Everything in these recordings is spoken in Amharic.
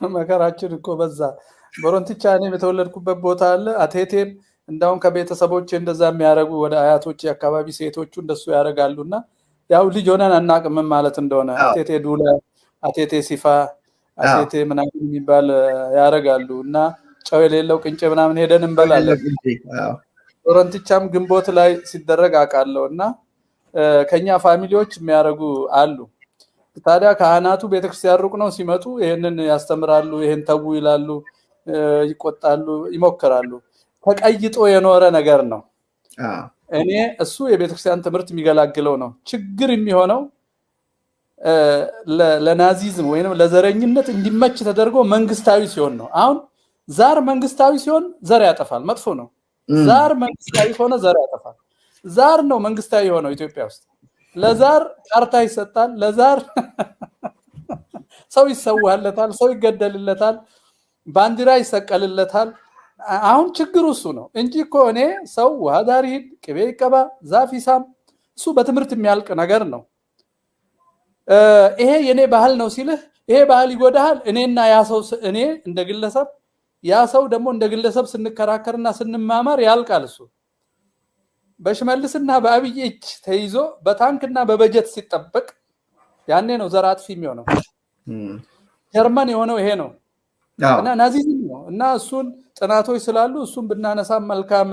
መከራችን እኮ በዛ። ቦሮንቲቻ እኔም የተወለድኩበት ቦታ አለ። አቴቴም እንዳውም ከቤተሰቦቼ እንደዛ የሚያደርጉ ወደ አያቶቼ አካባቢ ሴቶቹ እንደሱ ያደርጋሉና ያው ልጅ ሆነን አናውቅም ማለት እንደሆነ። አቴቴ ዱላ፣ አቴቴ ሲፋ፣ አቴቴ ምናምን የሚባል ያደርጋሉ እና ጨው የሌለው ቅንጬ ምናምን ሄደን እንበላለን። ቦረንቲቻም ግንቦት ላይ ሲደረግ አውቃለሁ እና ከኛ family ዎች የሚያደርጉ አሉ። ታዲያ ካህናቱ ቤተክርስቲያን ሩቅ ነው፣ ሲመጡ ይሄንን ያስተምራሉ፣ ይሄን ተዉ ይላሉ፣ ይቆጣሉ፣ ይሞክራሉ። ተቀይጦ የኖረ ነገር ነው። እኔ እሱ የቤተክርስቲያን ትምህርት የሚገላግለው ነው። ችግር የሚሆነው ለናዚዝም ወይንም ለዘረኝነት እንዲመች ተደርጎ መንግስታዊ ሲሆን ነው። አሁን ዛር መንግስታዊ ሲሆን ዘር ያጠፋል፣ መጥፎ ነው። ዛር መንግስታዊ ከሆነ ዘር ያጠፋል። ዛር ነው መንግስታዊ የሆነው ኢትዮጵያ ውስጥ። ለዛር ካርታ ይሰጣል፣ ለዛር ሰው ይሰዋለታል፣ ሰው ይገደልለታል፣ ባንዲራ ይሰቀልለታል። አሁን ችግሩ እሱ ነው እንጂ እኮ እኔ ሰው ውሃ ዳር ይሂድ፣ ቅቤ ይቀባ፣ ዛፍ ይሳም፣ እሱ በትምህርት የሚያልቅ ነገር ነው። ይሄ የኔ ባህል ነው ሲልህ ይሄ ባህል ይጎዳሃል። እኔና ያ ሰው፣ እኔ እንደ ግለሰብ ያ ሰው ደግሞ እንደ ግለሰብ ስንከራከርና ስንማማር ያልቃል። እሱ በሽመልስና በአብይ እጅ ተይዞ በታንክና በበጀት ሲጠበቅ ያኔ ነው ዘር አጥፊ የሚሆነው። ጀርመን የሆነው ይሄ ነው እና ናዚዝም ነው። እና እሱን ጥናቶች ስላሉ እሱን ብናነሳ መልካም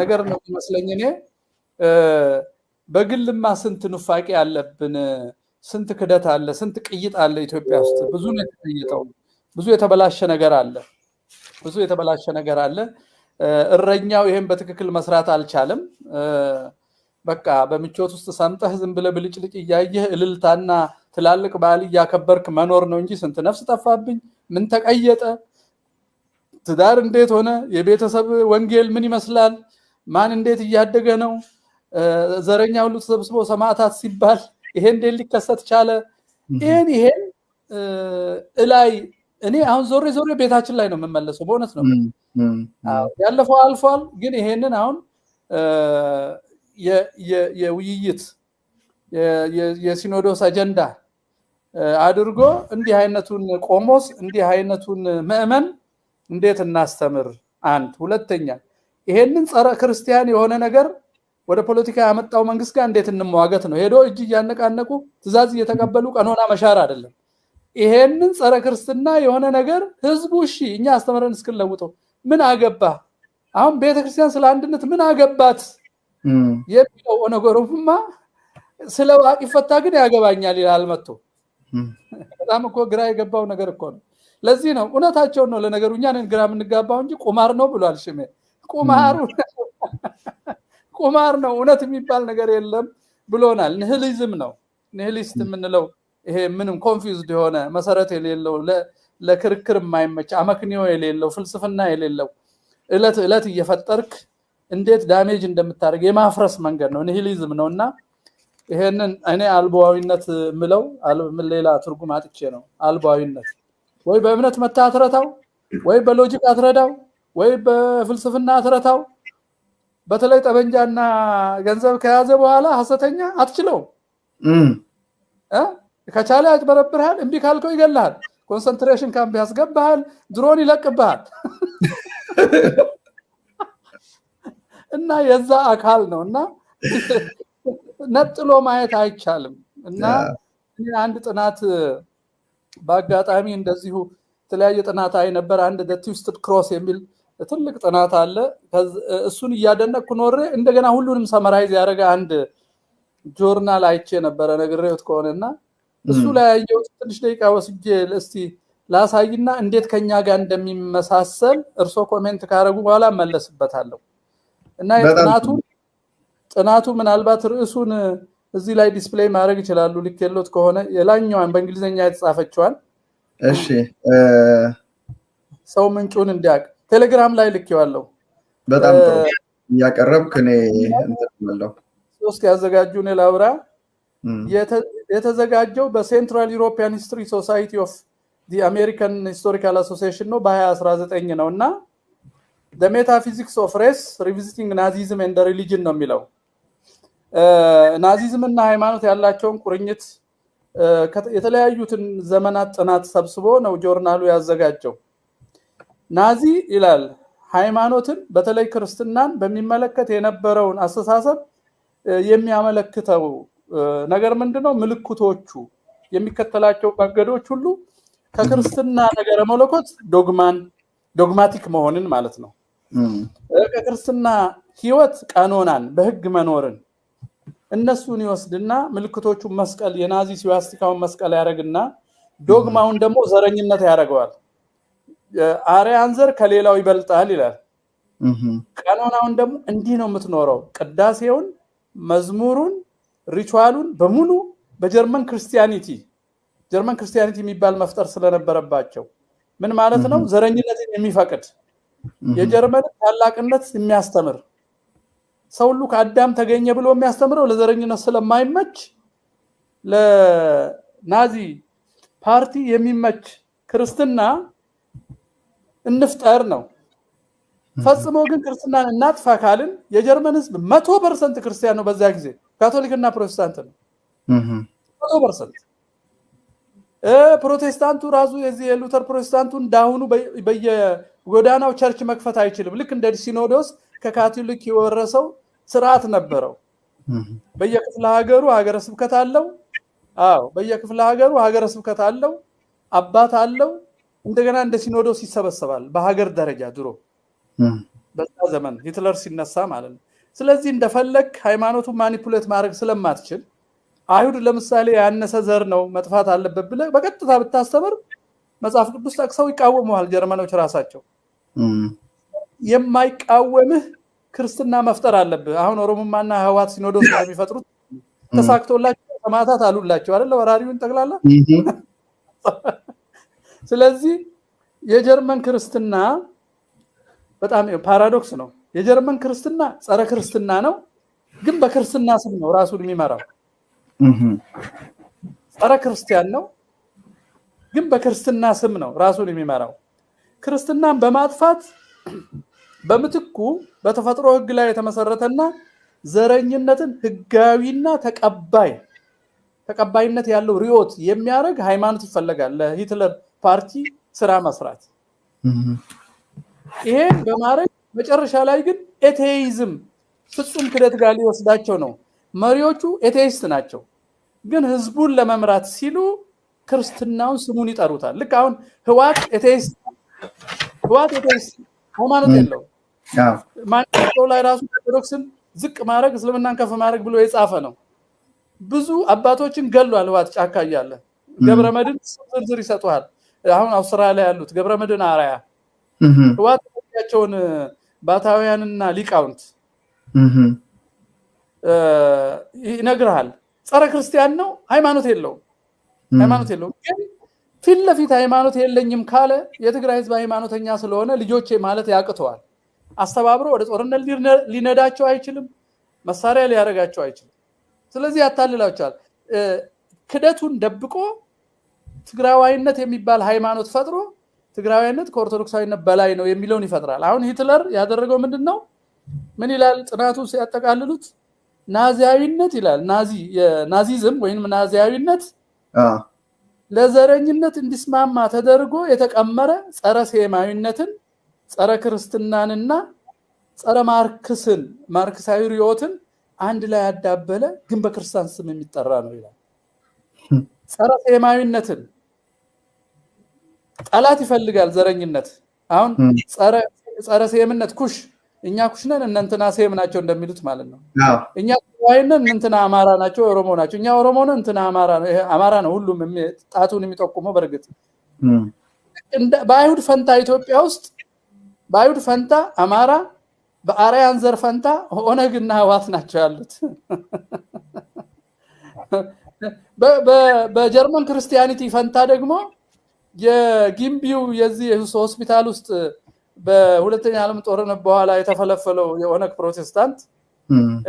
ነገር ነው የሚመስለኝ። እኔ በግልማ ስንት ኑፋቄ አለብን፣ ስንት ክደት አለ፣ ስንት ቅይጥ አለ ኢትዮጵያ ውስጥ። ብዙ ነው የተቀየጠው፣ ብዙ የተበላሸ ነገር አለ፣ ብዙ የተበላሸ ነገር አለ። እረኛው ይሄን በትክክል መስራት አልቻለም። በቃ በምቾት ውስጥ ሰምጠህ ዝም ብለህ ብልጭልጭ እያየህ እልልታና ትላልቅ በዓል እያከበርክ መኖር ነው እንጂ ስንት ነፍስ ጠፋብኝ፣ ምን ተቀየጠ፣ ትዳር እንዴት ሆነ፣ የቤተሰብ ወንጌል ምን ይመስላል፣ ማን እንዴት እያደገ ነው፣ ዘረኛ ሁሉ ተሰብስቦ ሰማዕታት ሲባል ይሄ እንዴት ሊከሰት ቻለ? ይሄን እላይ እኔ አሁን ዞሬ ዞሬ ቤታችን ላይ ነው የምመለሰው። በእውነት ነው ያለፈው አልፏል። ግን ይሄንን አሁን የውይይት የሲኖዶስ አጀንዳ አድርጎ እንዲህ አይነቱን ቆሞስ እንዲህ አይነቱን ምዕመን እንዴት እናስተምር? አንድ ሁለተኛ ይሄንን ጸረ ክርስቲያን የሆነ ነገር ወደ ፖለቲካ ያመጣው መንግስት ጋር እንዴት እንሟገት ነው። ሄዶ እጅ እያነቃነቁ ትዕዛዝ እየተቀበሉ ቀኖና መሻር አይደለም። ይሄንን ጸረ ክርስትና የሆነ ነገር ህዝቡ እሺ እኛ አስተምረን እስክንለውጠው ምን አገባ? አሁን ቤተክርስቲያን ስለ አንድነት ምን አገባት የሚለው ኦነጎሮማ ስለ ዋቂ ፈታ ግን ያገባኛል ይላል መጥቶ። በጣም እኮ ግራ የገባው ነገር እኮ ነው። ለዚህ ነው እውነታቸውን ነው። ለነገሩ እኛ ነን ግራ የምንጋባው እንጂ ቁማር ነው ብሏል ሽሜ። ቁማር ነው፣ እውነት የሚባል ነገር የለም ብሎናል። nihilism ነው፣ nihilist የምንለው ይሄ ምንም confused የሆነ መሰረት የሌለው ለክርክር የማይመች አመክንዮ የሌለው ፍልስፍና የሌለው እለት እለት እየፈጠርክ እንዴት damage እንደምታደርግ የማፍረስ መንገድ ነው፣ nihilism ነውና ይሄንን እኔ አልቦዊነት ምለው ሌላ ትርጉም አጥቼ ነው። አልቦዊነት ወይ በእምነት መታ አትረታው፣ ወይ በ logic አትረዳው፣ ወይ በፍልስፍና አትረታው። በተለይ ጠበንጃና ገንዘብ ከያዘ በኋላ ሐሰተኛ አትችለውም። ከቻለ ያጭበረብርሃል፣ እምቢ ካልከው ይገልሃል፣ concentration camp ያስገባሃል፣ ድሮን ይለቅብሃል። እና የዛ አካል ነው እና ነጥሎ ማየት አይቻልም። እና አንድ ጥናት በአጋጣሚ እንደዚሁ የተለያየ ጥናት አይ ነበር። አንድ The Twisted Cross የሚል ትልቅ ጥናት አለ። እሱን እያደነቅኩ ኖሬ እንደገና ሁሉንም summarize ያደረገ አንድ ጆርናል አይቼ ነበረ ነግሬዎት ከሆነና እሱ ላይ ያየሁት ትንሽ ደቂቃ ወስጄ እስቲ ላሳይና እንዴት ከኛ ጋር እንደሚመሳሰል እርሶ comment ካረጉ በኋላ መለስበታለሁ። እና የጥናቱ ጥናቱ ምናልባት ርዕሱን እዚህ ላይ display ማድረግ ይችላሉ ልኬሎት ከሆነ የላኛዋን በእንግሊዘኛ የተጻፈችዋን። እሺ። ሰው ምንጩን እንዲያውቅ ቴሌግራም ላይ ልኬዋለሁ። በጣም ጥሩ፣ እያቀረብክ እኔ እንትን እላለሁ። ሶስት ያዘጋጁ እኔ ላውራ። የተዘጋጀው በ Central European History Society of the American Historical Association ነው፣ በ2019 ነው። እና "The Metaphysics of Race: Revisiting Nazism and Religion" ነው የሚለው። ናዚዝም እና ሃይማኖት ያላቸውን ቁርኝት የተለያዩትን ዘመናት ጥናት ሰብስቦ ነው ጆርናሉ ያዘጋጀው። ናዚ ይላል ሃይማኖትን በተለይ ክርስትናን በሚመለከት የነበረውን አስተሳሰብ የሚያመለክተው ነገር ምንድነው? ምልክቶቹ፣ የሚከተላቸው መንገዶች ሁሉ ከክርስትና ነገረ መለኮት ዶግማን፣ dogmatic መሆንን ማለት ነው። ከክርስትና ህይወት ቀኖናን፣ በህግ መኖርን እነሱን ይወስድና ምልክቶቹን መስቀል፣ የናዚ ስዋስቲካውን መስቀል ያደርግና ዶግማውን ደግሞ ዘረኝነት ያደርገዋል። አርያን ዘር ከሌላው ይበልጣል ይላል። ቀኖናውን ደግሞ እንዲህ ነው የምትኖረው። ቅዳሴውን፣ መዝሙሩን፣ ritual ኡን በሙሉ በጀርመን Christianity፣ German Christianity የሚባል መፍጠር ስለነበረባቸው፣ ምን ማለት ነው? ዘረኝነትን የሚፈቅድ፣ የጀርመን ታላቅነት የሚያስተምር፣ ሰው ሁሉ ከአዳም ተገኘ ብሎ የሚያስተምረው ለዘረኝነት ስለማይመች ለናዚ ፓርቲ የሚመች ክርስትና እንፍጠር ነው። ፈጽሞ ግን ክርስትናን እናጥፋ ካልን የጀርመን ህዝብ 100% ክርስቲያን ነው። በዛ ጊዜ ካቶሊክና ፕሮቴስታንት ነው። 100%። ፕሮቴስታንቱ ራሱ የዚህ የሉተር ፕሮቴስታንቱ እንዳሁኑ በየጎዳናው church መክፈት አይችልም። ልክ እንደ ሲኖዶስ ከካቶሊክ የወረሰው ስርዓት ነበረው። በየክፍለ ሀገሩ ሀገረ ስብከት አለው። አዎ፣ በየክፍለ ሀገሩ ሀገረ ስብከት አለው፣ አባት አለው። እንደገና እንደ ሲኖዶስ ይሰበሰባል በሀገር ደረጃ ድሮ በዛ ዘመን ሂትለር ሲነሳ ማለት ነው። ስለዚህ እንደፈለግ ሃይማኖቱን manipulate ማድረግ ስለማትችል አይሁድ ለምሳሌ ያነሰ ዘር ነው፣ መጥፋት አለበት ብለህ በቀጥታ ብታስተምር መጽሐፍ ቅዱስ ጠቅሰው ይቃወሙሃል ጀርመኖች ራሳቸው። የማይቃወምህ ክርስትና መፍጠር አለብህ። አሁን ኦሮሞማና ህወሓት ሲኖዶስ እንደሚፈጥሩት ተሳክቶላቸው ሰማዕታት አሉላቸው አይደለ? ወራሪውን ጠቅላላ። ስለዚህ የጀርመን ክርስትና በጣም paradox ነው። የጀርመን ክርስትና ጸረ ክርስትና ነው፣ ግን በክርስትና ስም ነው ራሱን የሚመራው። ጸረ ክርስቲያን ነው፣ ግን በክርስትና ስም ነው ራሱን የሚመራው። ክርስትናን በማጥፋት በምትኩ በተፈጥሮ ህግ ላይ የተመሰረተና ዘረኝነትን ህጋዊና ተቀባይነት ያለው ርዕዮት የሚያደርግ ሃይማኖት ይፈለጋል ለሂትለር ፓርቲ ስራ መስራት። ይሄን በማድረግ መጨረሻ ላይ ግን atheism፣ ፍጹም ክደት ጋር ሊወስዳቸው ነው። መሪዎቹ atheist ናቸው፣ ግን ህዝቡን ለመምራት ሲሉ ክርስትናውን ስሙን ይጠሩታል። ልክ አሁን ህወሓት atheist፣ ህወሓት atheist፣ ሃይማኖት የለውም። ማንኛው ላይ ራሱ ኦርቶዶክስን ዝቅ ማድረግ እስልምናን ከፍ ማድረግ ብሎ የጻፈ ነው። ብዙ አባቶችን ገሏል ህወሓት ጫካ እያለ። ገብረመድህን ዝርዝር ይሰጡሃል። አሁን አውስትራሊያ ያሉት ገብረመድህን አርአያ ህወሓት ያቸውን ባታውያንና ሊቃውንት ይነግርሃል። ጸረ ክርስቲያን ነው፣ ሃይማኖት የለውም። ሃይማኖት የለውም። ግን ፊት ለፊት ሃይማኖት የለኝም ካለ የትግራይ ህዝብ ሃይማኖተኛ ስለሆነ ልጆቼ ማለት ያቅተዋል። አስተባብሮ ወደ ጦርነት ሊነዳቸው አይችልም። መሳሪያ ሊያደርጋቸው አይችልም። ስለዚህ ያታልላቸዋል። ክደቱን ደብቆ ትግራዋይነት የሚባል ሃይማኖት ፈጥሮ ትግራዋይነት ከኦርቶዶክሳዊነት በላይ ነው የሚለውን ይፈጥራል። አሁን ሂትለር ያደረገው ምንድን ነው? ምን ይላል ጥናቱ ሲያጠቃልሉት? ናዚያዊነት ይላል። ናዚ፣ የናዚዝም ወይም ናዚያዊነት ለዘረኝነት እንዲስማማ ተደርጎ የተቀመረ ጸረ ሴማዊነትን፣ ጸረ ክርስትናንና ጸረ ማርክስን፣ ማርክሳዊ ርዕዮትን አንድ ላይ ያዳበለ ግን በክርስቲያን ስም የሚጠራ ነው ይላል። ጸረ ሴማዊነትን ጠላት ይፈልጋል ዘረኝነት። አሁን ጸረ ሴምነት ኩሽ፣ እኛ ኩሽ ነን እነ እንትና ሴም ናቸው እንደሚሉት ማለት ነው። እኛ ትግራይ ነን፣ እንትና አማራ ናቸው፣ ኦሮሞ ናቸው። እኛ ኦሮሞ ነን፣ እንትና አማራ ነው። ይሄ አማራ ነው ሁሉም ጣቱን የሚጠቁመው። በእርግጥ በአይሁድ ፈንታ ኢትዮጵያ ውስጥ በአይሁድ ፈንታ አማራ፣ በአርያን ዘር ፈንታ ኦነግና ህወሓት ናቸው ያሉት። በጀርመን Christianity ፈንታ ደግሞ የጊምቢው የዚህ ሆስፒታል ውስጥ በሁለተኛ ዓለም ጦርነት በኋላ የተፈለፈለው የኦነግ ፕሮቴስታንት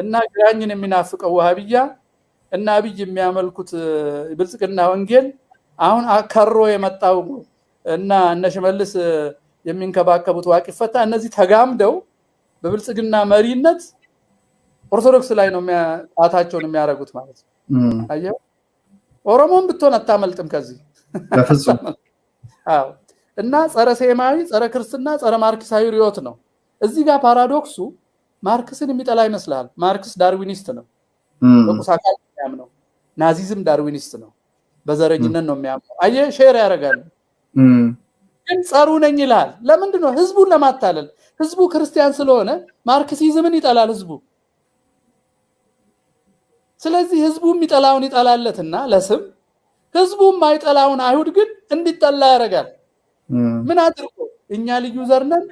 እና ግራኝን የሚናፍቀው ወሃቢያ እና አብይ የሚያመልኩት ብልጽግና ወንጌል አሁን አከሮ የመጣው እና እነ ሽመልስ የሚንከባከቡት ዋቂፈታ እነዚህ ተጋምደው በብልጽግና መሪነት ኦርቶዶክስ ላይ ነው ጣታቸውን የሚያረጉት ማለት ነው። አየህ፣ ኦሮሞን ብትሆን አታመልጥም ከዚህ በፍጹም። አዎ። እና ጸረ ሴማዊ፣ ጸረ ክርስትና፣ ጸረ ማርክሳዊ ርዕዮት ነው። እዚህ ጋር paradox ኡ ማርክስን የሚጠላ ይመስላል። ማርክስ Darwinist ነው፣ በቁስ አካል የሚያምነው። ናዚዝም Darwinist ነው፣ በዘረኝነት ነው የሚያምነው። አየህ፣ share ያደርጋሉ። ግን ጸሩ ነኝ ይላል። ለምንድን ነው? ህዝቡን ለማታለል። ህዝቡ ክርስቲያን ስለሆነ ማርክሲዝምን ይጠላል ህዝቡ። ስለዚህ ህዝቡ የሚጠላውን ይጠላለትና ለስም ህዝቡ የማይጠላውን አይሁድ ግን እንዲጠላ ያደርጋል። ምን አድርጎ? እኛ ልዩ ዘር ነን፣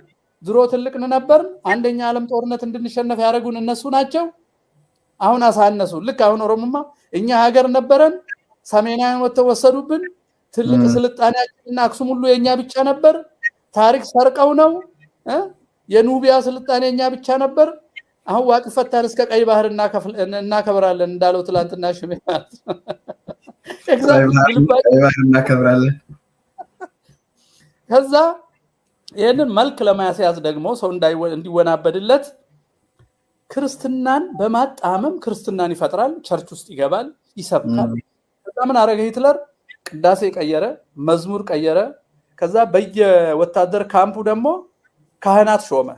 ድሮ ትልቅ ነበርን፣ አንደኛ ዓለም ጦርነት እንድንሸነፍ ያደረጉን እነሱ ናቸው፣ አሁን አሳነሱ። ልክ አሁን ኦሮሞማ እኛ ሀገር ነበረን፣ ሰሜናውያን ወጥተው ወሰዱብን፣ ትልቅ ስልጣኔያችንና አክሱም ሁሉ የኛ ብቻ ነበር፣ ታሪክ ሰርቀው ነው፣ የኑቢያ ስልጣኔ የኛ ብቻ ነበር፣ አሁን ዋቂፈታን እስከ ቀይ ባህር እናከብራለን እንዳለው ትላንትና ሽሜ ማለት ነው። ቀይ ባህር እናከብራለን። ከዛ ይሄንን መልክ ለማስያዝ ደግሞ ሰው እንዲወናበድለት ክርስትናን በማጣመም ክርስትናን ይፈጥራል። church ውስጥ ይገባል፣ ይሰብካል። ከዛ ምን አረገ ሂትለር? ቅዳሴ ቀየረ፣ መዝሙር ቀየረ። ከዛ በየወታደር ካምፑ ደግሞ ካህናት ሾመ።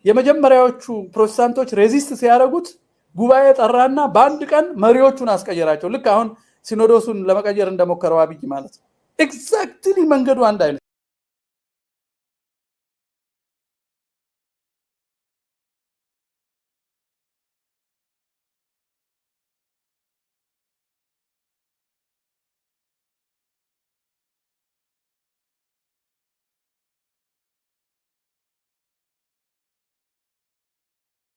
የመጀመሪያዎቹ ፕሮቴስታንቶች resist ሲያደርጉት ጉባኤ ጠራና በአንድ ቀን መሪዎቹን አስቀየራቸው። ልክ አሁን ሲኖዶሱን ለመቀየር እንደሞከረው አብይ ማለት ነው። exactly መንገዱ አንድ አይነት።